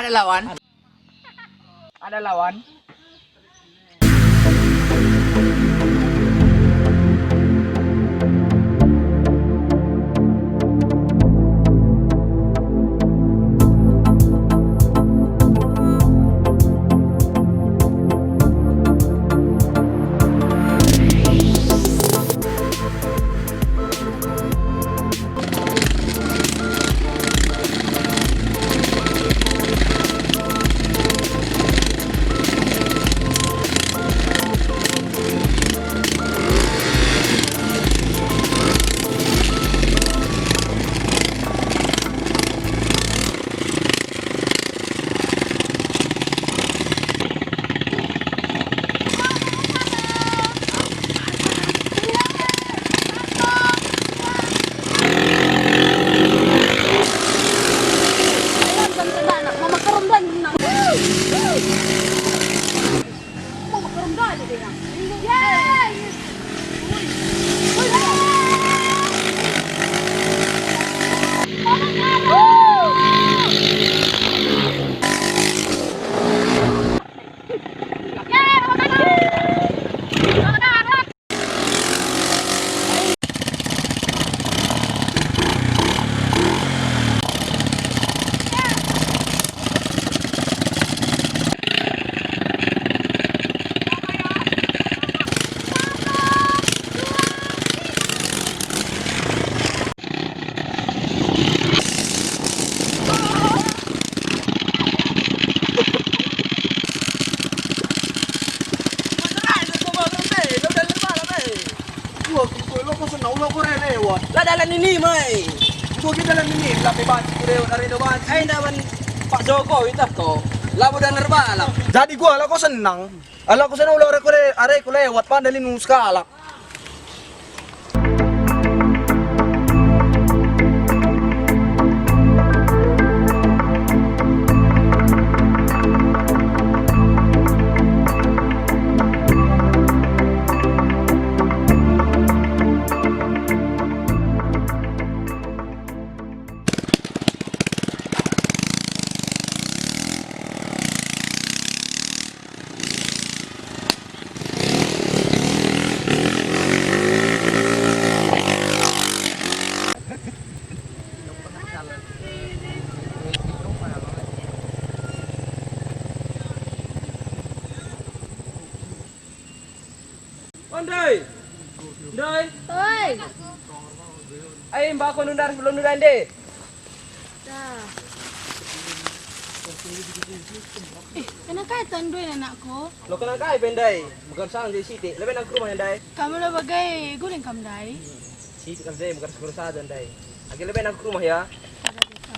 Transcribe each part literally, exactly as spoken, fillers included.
Ada lawan. Ada lawan. Wah, engko lako senang, lako lewat. La dalan ini, mai. Engko kita dalan ini, la pe banci ku lewat, ari do banci. Eh, ndaban Pak Jokowi tah ko. Labo dalan erbalak. Jadi gua lako senang. Alah, ku sana ulah are ku le-, are ku lewat, pandai linus kalak. O, Ndai. Ndai. Oi. Ai, mbako nundar sebelum nundar, Ndai. Dah. Eh, kena kai tandui anakku? Lo kena kai pe, Ndai? Bukan sang jadi sitik. Lebe nang ke rumah, Ndai. Kamu lo bagai guling kam, Ndai. Sitik kam, Ndai, bukan segera saja, Ndai. Agi lebe nang ke rumah ya. Ada, ada.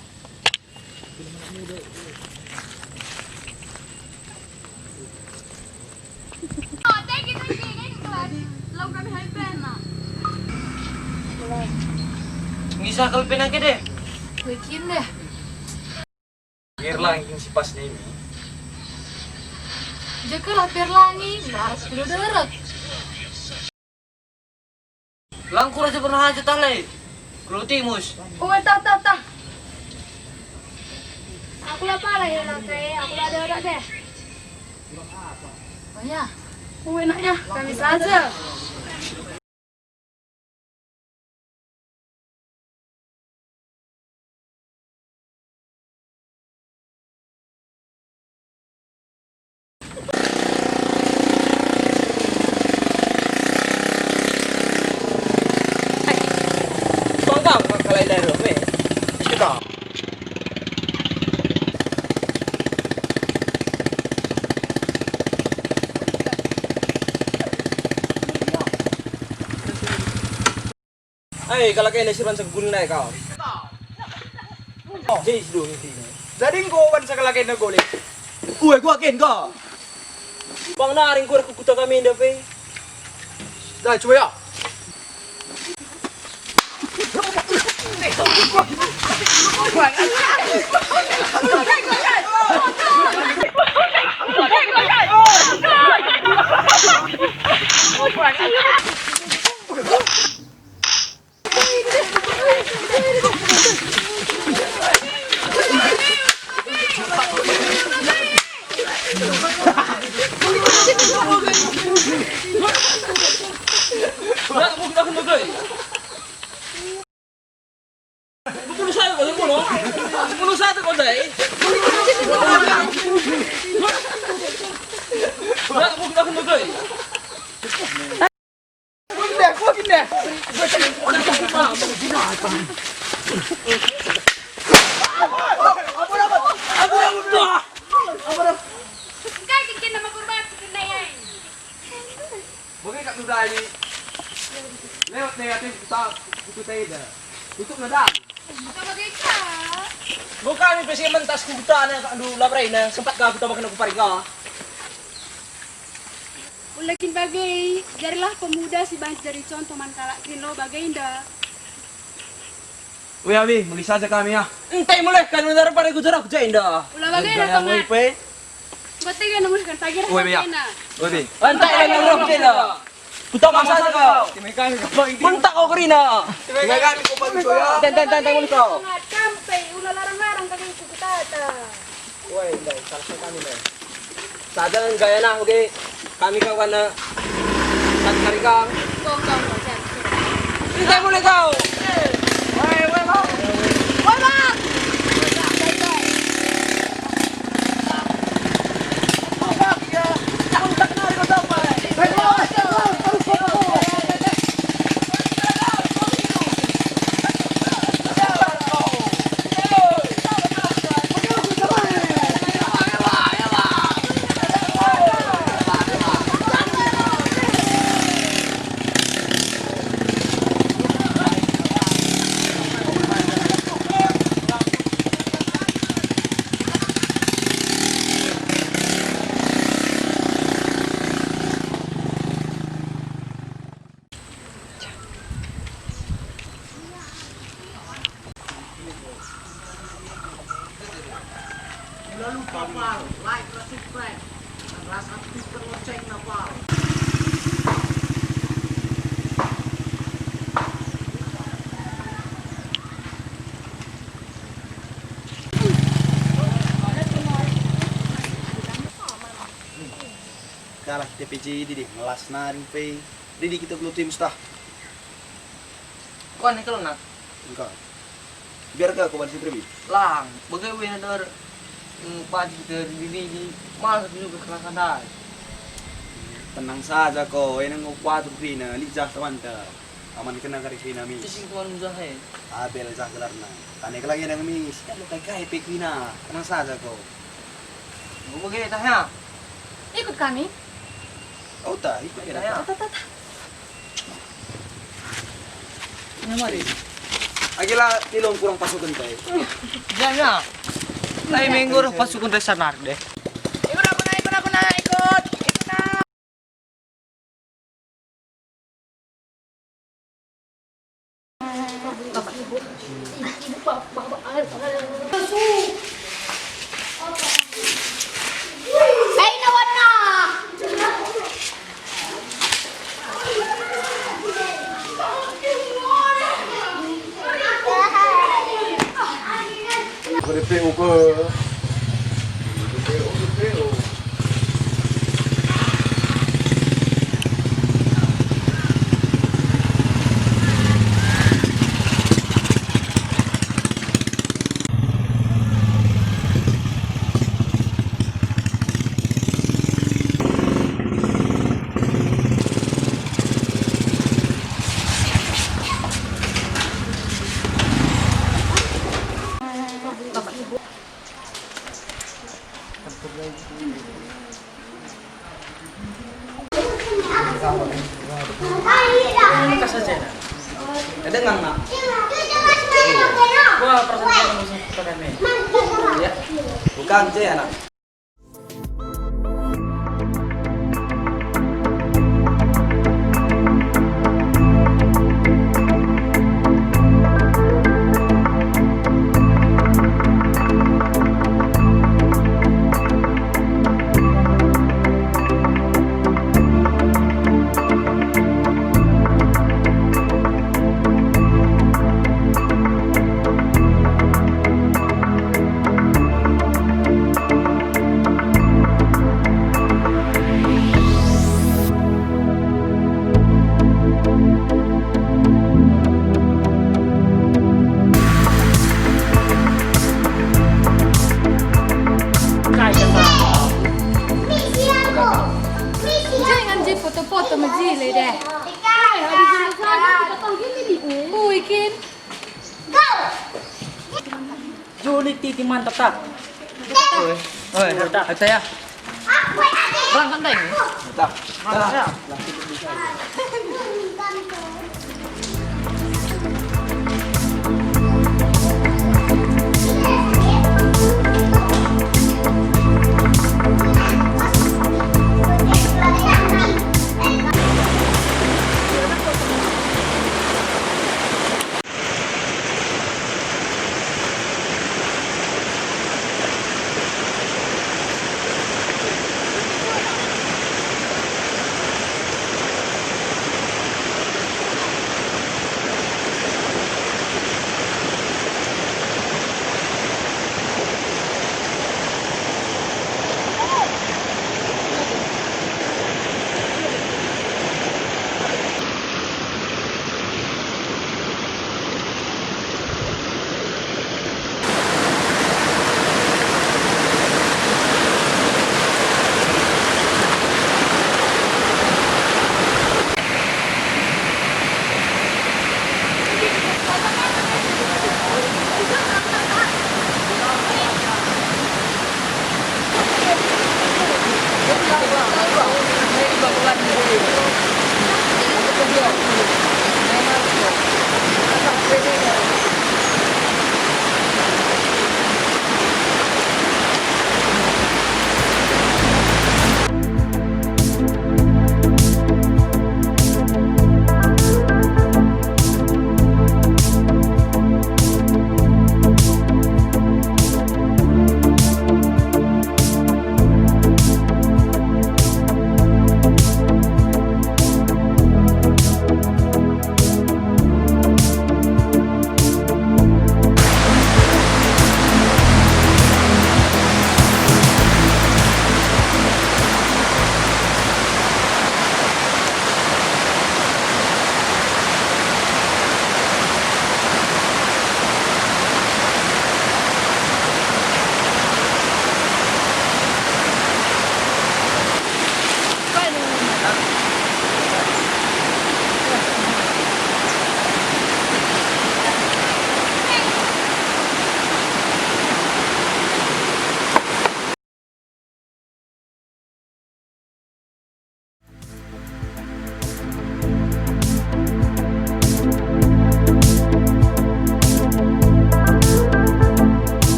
Ngisah kal pe nangke deh. Bikin deh. Erlang si pas nemi. Jagalah Perlangi, nah, sudah derek. Langku raja pernah aja talai. Kelo timus. Uwe, tah, tah, tah. Aku la pala ya, Nangke. Aku la ada otak deh. Oh ya. Uwe, enaknya. Kami saja. Bangga kalai lero, weh. Suka. Ai, kalak enda si bansa gulna e kau. Jadi si dua ini. Jadi engko bansa kalak enda gule. Ue, kuakin kau. Bang nari engko ku kuta kami enda pe. Dah, cuba ya. Engkai kin kena makurban si kena ai? Bage kap nudai lewat negatif kuta, kuta ida. Tutup nadam. Engka bage ka? Enggo kami pe si mentas ku kutana kak ndu labrena, sempat ka kutamaken aku pariga. Ula kin bage, jarilah pemuda si banci jadi contoh man kalak kin lo bagenda. Weh, abi, muli saja kami, ah. Entai mulihken benar pada ku jera ku jenda. Ula bagenda, Gaya Tomat. Pe. Enggo tega nemulihken pagi Weh, rasa ya. Kena. Weh, bi. Entai dengan roh kena. Kutama saja kau. Bentak kau kerina. Dengan kami kau bagi kau ya. Ten, ten, ten, ten, mulih kau. Semangat, kampe, ula larang-larang kami ku kutata. Woi, ndai, salah kami, ndai. Sada gaya nah, oke. Kami kawan, eh, satu kali kau. Kau, kau, kau, jangan. Ini saya boleh kau. Woi, woi, kau. Woi, Bang. Jangan lupa, Pal, like ras subscribe, ras aktifkan loncengna, Pal. Kalah kita P J D deh, ngelas nari pe. Didi kita belum tim stah. Kuan kalau nak. Engkau. Biar ke aku bantu terbi. Lang, bagaimana der, mm, pagi kita didi, malah juga kena kandai. Tenang saja ko, ini ngupat kerina, lijah teman ke. Aman kena kari kerina, Mis. Isi tuan mujah, he. Abel jah gelarna. Tane ke lagi nang, Mis. Kan lo kai-kai pe kerina. Tenang saja ko. Enggo bage tah ya? Ikut kami. Oh, tah, ikut ya. Tah, tah, tah. Ini mari. Agila tilong kurang pasukan teh. Ya, ya. Tapi minggu pasukan teh sanar deh. Ikut aku, nah, ikut aku, nah, ikut. Ikut, nah. Kedengar, Nak? Wah, perasaan saya nggak usah pakai nih. Ya, bukan, Cek, Anak. Deh. Ui, kin. Julik titi mantap tak? Oi, oi, mantap. Ayo, ya. Berangkat, Deng. Mantap. Berangkat, ya.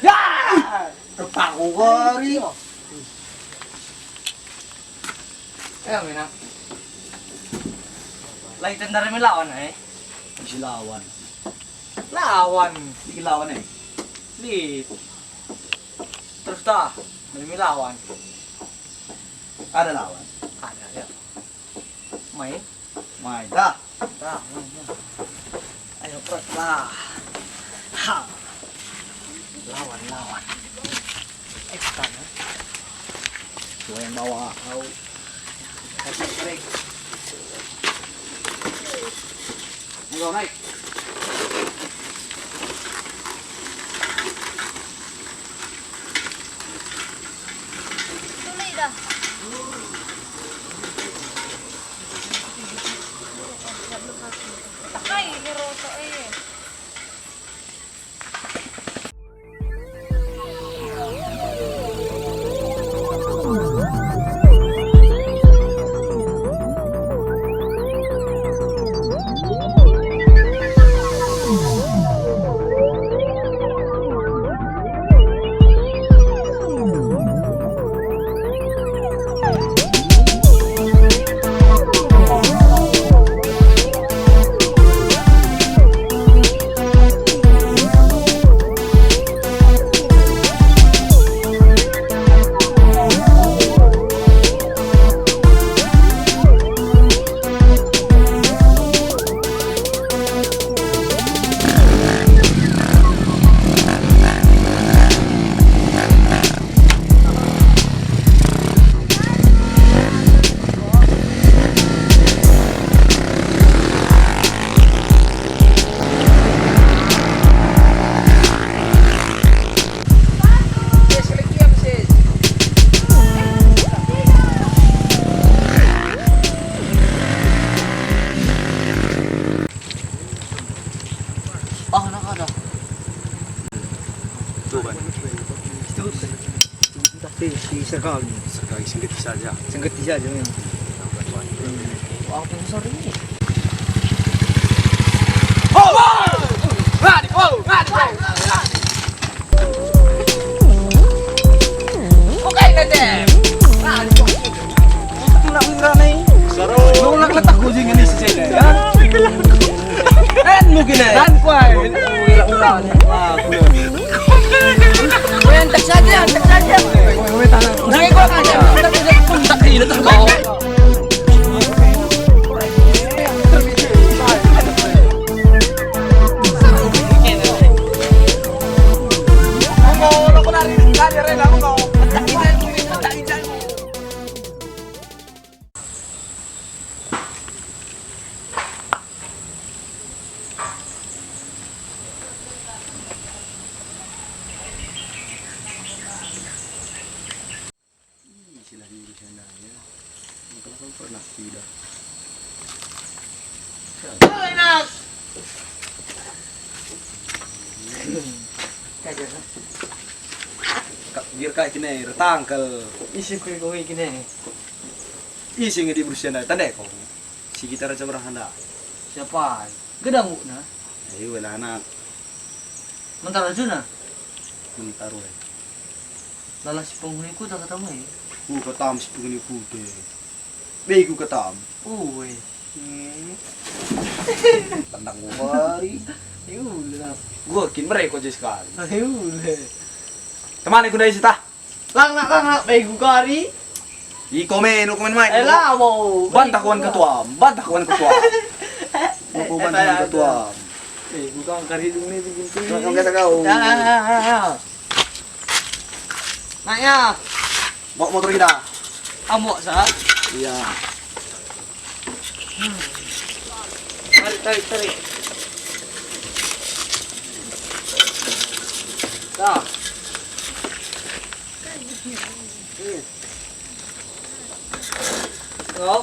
Ya! Kepala gari. Eh, Mina. Lagi tentara melawan, eh? Isi lawan. Lawan. Iki lawan, eh? Lit. Terus dah, melawan. Ada lawan. Ada, ya. Main. Main dah. Dah, main, ya. Ayo, perut lah. Ha. Lawan, lawan. Eh, bukan, ya. Gua yang bawa, kau. Kering. Ayo, naik. Tuli dah. Takai ngerosok, eh. Itu, itu entah si, si Serkal ini. Serkal, si Geti saja. Si Geti saja, ya. Apa besar ini? Oh! Ngadi, oh, ngadi, oh. Oke, Tete. Ngadi, oh. Tulak ngerana i. Nolak letak ku jing ini si Cece, ya. Kan mungkin, eh. Kan kuai. Tulak ngerana. Entek saja, entek saja. Nah, gua kan entek saja. Entek ini, entek kau. Ih, silah dulu sana ya. Engkau pernah tidak? Halo, Inas. Kagak. Kak, biar kak kene retangkel. Isi kui kui kene. Isi nge di Brusiana, tande ko. Si kita raja berhanda. Siapa? Gedang bukna. Ayo lah anak. Mentara juna. Mentara. Lala si penghuni kuta kata mai. Ku ketam si penghuni kuta. Begu ketam. Uwe. Hmm. Tendang gua hari. Iula. Gua kin mereka aja sekali. Iula. Temani ku ndai sitah. Langnak, langnak, begu kari. Iko men, iko men mai. Eh, labo. Bantah kawan ketua, bantah kawan ketua. Aku bantah kawan ketua. Eh, bukan kari dulu ni bikin tu. Kau kata kau. Ya, ya, ya, ya, ya. Nak ya. Bawa motor kita. Amok sa. Iya. Tarik, tarik, tarik. Dah. Kau.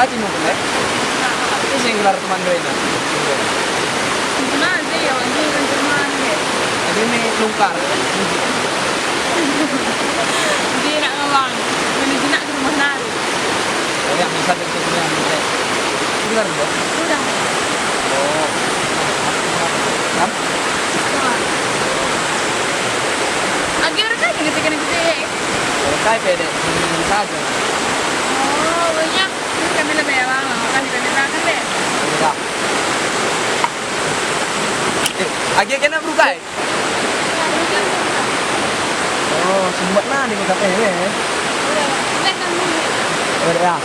Timur, eh? Itu sing gelar teman gue ini. Gimana sih ya, Wan? Ini kan Jerman, ya? Jadi ini lungkar. Jadi nak ngelang. Ini jenak di rumah naru. Oh, yang bisa dari sini yang bisa. Itu kan udah? Udah. Oh. Kan? Udah. Agi orang kan gitu, kan gitu, ya? Kalau kai pede, saja. Oh, banyak. Kami lebih awal, kan kita minta kan deh. Iya. Eh, agi kena berukai? Oh, sempat nah di kota eh. Iya, kan dulu. Udah ya.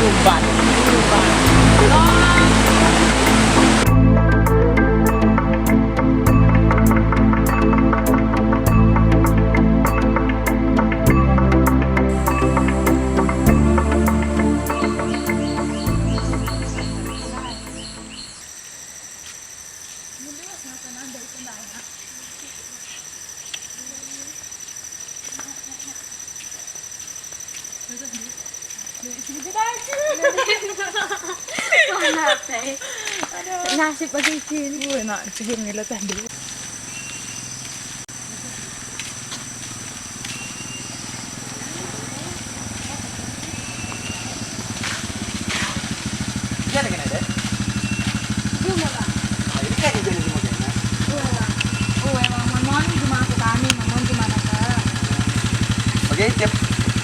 Umpan, umpan. Nasib bagi cin. Gue nak cihir ngilat tadi. Dia ada kena, Dek? Belum, Bang. Ah, ini kan jadi semua kena. Iya, Bang. Oh, emang mon-mon gimana aku kami, mon-mon gimana, Kak? Bagi tiap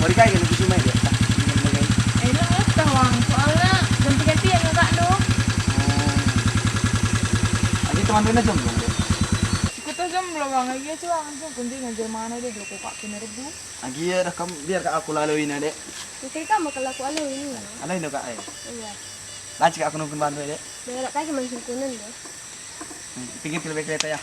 hari kayak gini, cuma dia. Bagi. Enak, Kak, Bang. Soalnya ganti-ganti ya, Kak, no. Oh. Jadi teman Rina jomblo, Dek? Kita jomblo, Bang. Iya, Cak, langsung kunti ngajar mana dia, dua kokak kena rebu. Agi ya dah kam, biar kak aku lalui na, Dek. Pikir kam bakal aku lalui ini, ya? Lalui ndo kak, eh. Iya. Lanci kak aku nungkun bantu, Dek. Berak kaki mancing kunen, Dek. Hmm, pikir lebih kereta ya.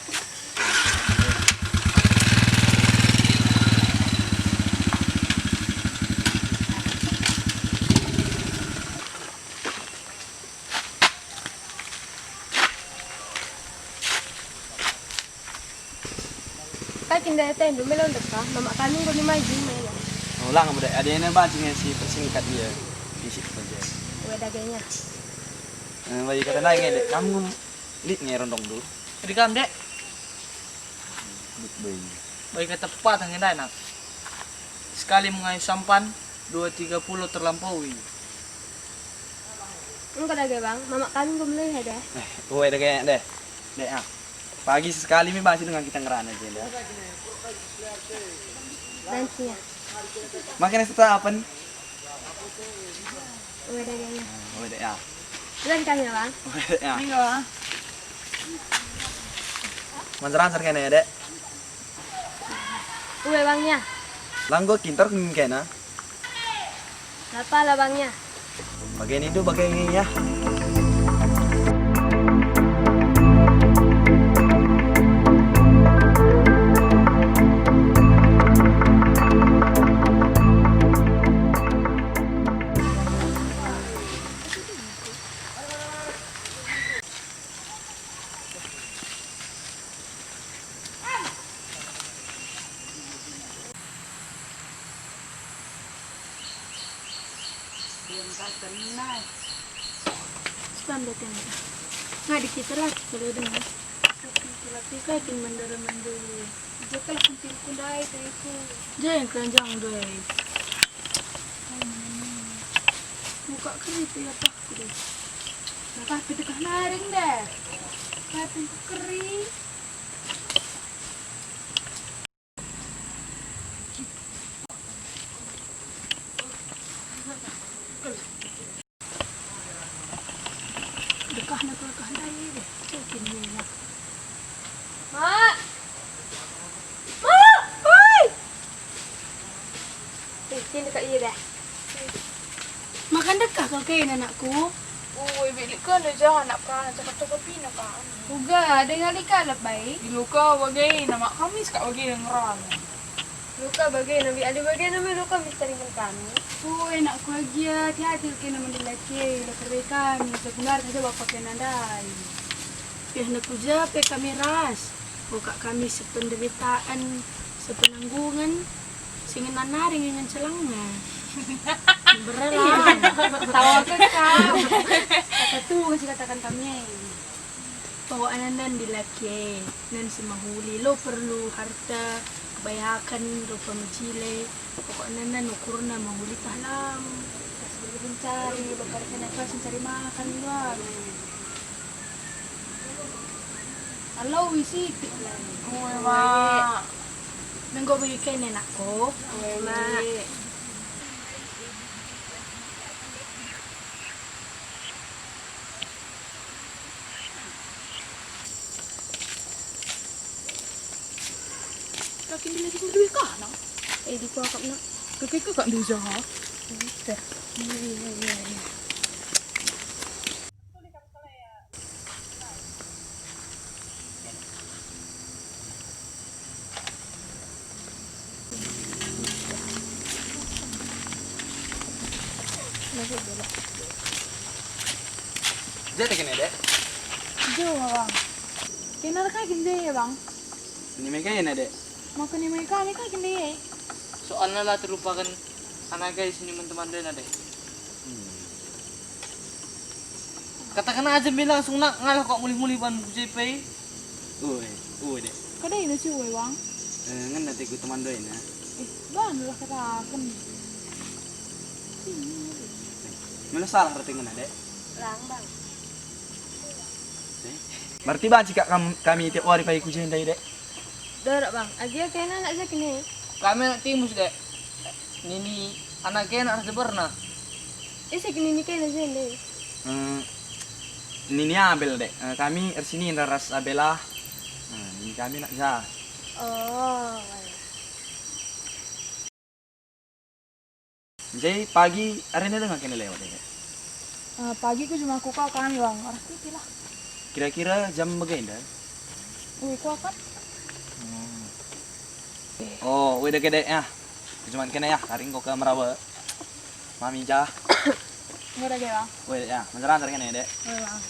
Kai kin daya tendu melo ndekah, mamak kami enggo nimai jin melo. Oh, lang, Dek, adena banci nge si persingkat ia. Isi kerja. Uwe dagenya. Eh, bagi kata ndai nge, Dek, kamu lit nge rondong du. Jadi kam, Dek? Lit bayi. Bagi kata pepatah nge ndai, nak. Sekali mengayu sampan, dua tiga puluh terlampaui. Enggo dage, Bang, mamak kami enggo mulai ya, deh. Eh, uwe dage, deh. Dek, ah. Pagi sekali mi basi dengan kita ngerana je, deh. Lansia. Makanya setapen. Uwe dage, ya. Uwe dek, ya. Bulan kami, Bang. Uwe dek, ya. Minggu, Bang. Mancar-ancar kena ya, Dek. Uwe, Bang, ya. Langgo kintor kena. Lapala, Bang, ya. Bage nindu, bage nge, ya. Stand kena. Nggak dikita lagi kalau dengar. Tapi kita kin mendara mendui. Jekal kuntilku ndai taiku. Jeng keranjang ndai. Muka keri tu ya tak deh. Nah, tapi dekah naring deh. Tapi keri. Dekahna kal kah ndai deh. Cekin mina. Mak! Mak! Oi! Eh, sini kak iya deh. Makan dekah kal kena anakku. Ui, bilik kena jah anak peranan cakap-cakap pina kan. Uga, dengar ikalap baik. Di luka bage, nama kami sekak bage ngeran. Luka bage, nabi ali bage, nama luka misteri kami. Ui, anakku agia, hati-hati kena mendela ke, la kerbe kami, sebenarnya saja bapak kena ndai. Pih neku ja pe kami ras, buka kami sependeritaan, sepenanggungan. Singen nari ngenyen celangna. Berela. Tawa ke kau. Kata tuh ngasih katakan kami. Pokokna enda dilaki e, enda si mehuli, lo perlu harta, kebayaken, rupa mejile. Pokokna enda ukurna mehuli tah lam. Pas bagi mencari, bakar kena pas mencari makan luar. Alo, isi. Ue, Mak. Menggo bagi kene, nakku. Ue, Mak. Laki ini lagi sendiri kah, nak? Eh, di kuakap, nak. Keke kakak di usaha. Iya, iya, iya. Jadi kene, Dek? Jo, Bang. Kena kai kende, Bang? Ini me kena, Dek. Mau kena me kami kai kende? Soalna la terlupaken anak kai sini teman-teman, Dek. Hmm. Katakan aja me langsung nak ngalah kok mulih-mulih ban ku J P. Ue, ue, Dek. Kada ina si ue, Bang. Eh, ngena te ku teman doina. Eh, bang lah katakan. Mula salah rate ngena, Dek. Lang, Bang. Eh, berarti banci kak kam-, kami tiap wari pagi ku jenda, Dek. Dorok, Bang. Agia kena anak Zaki ni. Kami anak Timus, Dek. Nini anak kena ras jeberna. Ise nini kena jenda? Hmm, nini Abel, Dek. Eh, kami ersini ras Abel ah. Nah, nini kami anak ja. Oh, iya. Jadi pagi arena denga kena lewat, Dek? Eh, pagi ku jemaku kau kan, Bang. Arah titik lah. Kira-kira jam bage enda? Ui, kuakat. Hmm. Oh, weh dage, Dek, ya. Cuman kena ya, kari enggo ke merawa mami ja. Enggo dage, Bang. Weh, ya, menjerantar kena ya, Dek. Weh, Bang.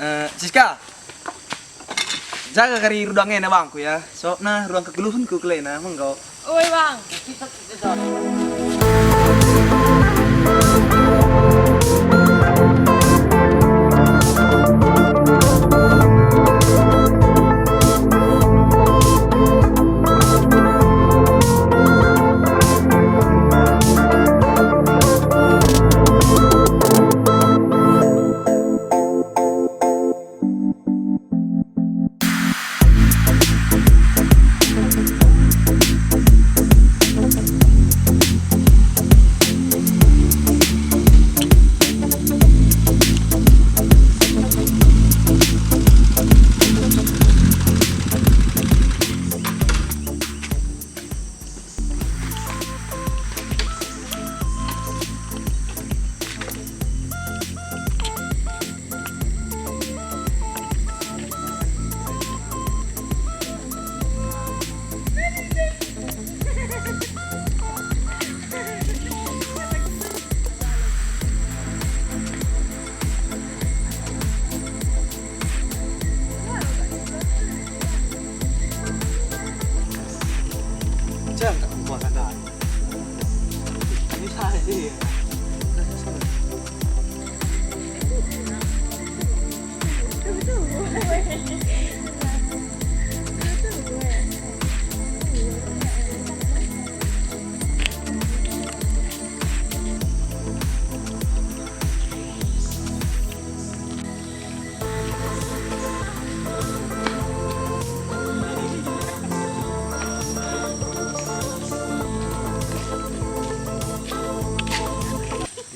Eh, Siska. Jaga kari rudang ena bangku ya. Sobna rudang kegeluhenku kelena, menggo. Oi, Bang. Jangan tak kuat ada. Ini salah dia.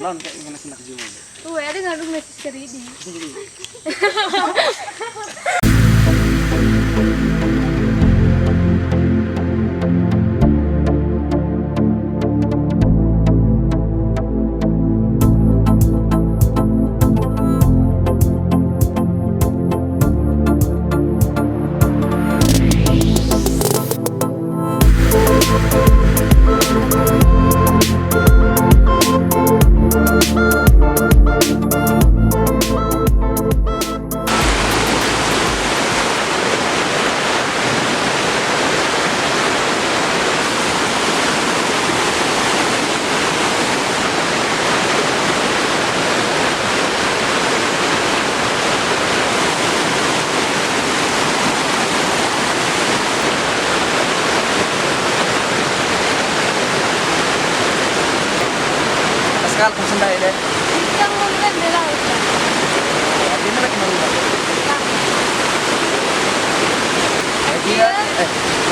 Lawan kayak ngena sendak jumpa. Ue, ada ngandung nasi seridi.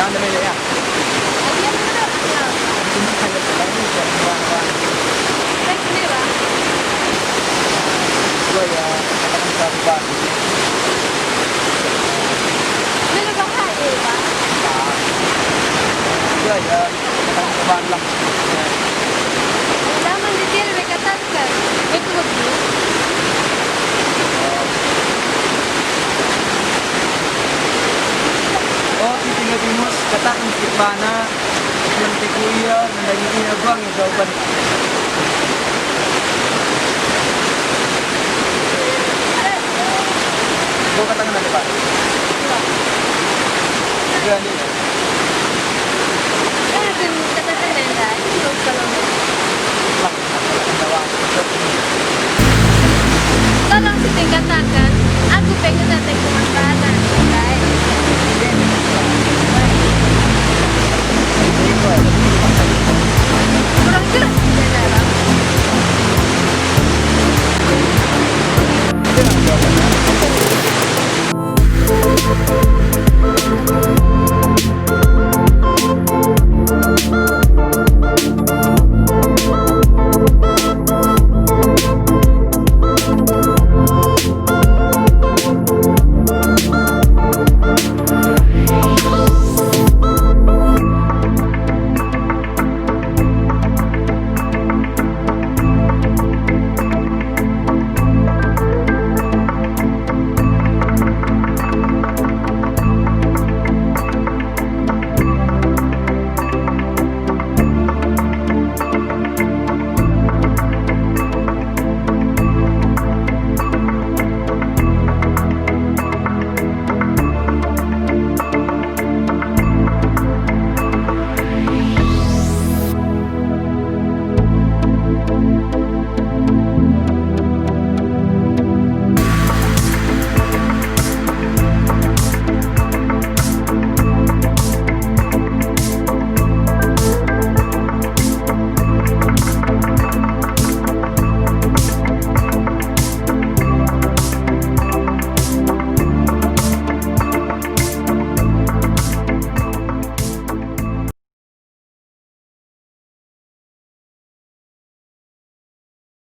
Anda mele ya? Iya, bener. Kenapa? Saya sendiri, Bang. Dua ya, katakan seratus batu. Ini udah bahaya, Bang. Nah. Dua ya, katakan seratus batu lah. Lama di sini, mereka Kan, itu lebih. Oh, si Tiga Timus, kataken si bana, nandangi ia, nandangi ia, buang ia jawaban. Gua katakan ada, Pak. Juga nih. Tolong sitikataken, aku pengen ate kuman badan, baik. Kurang jelas tidak dalam.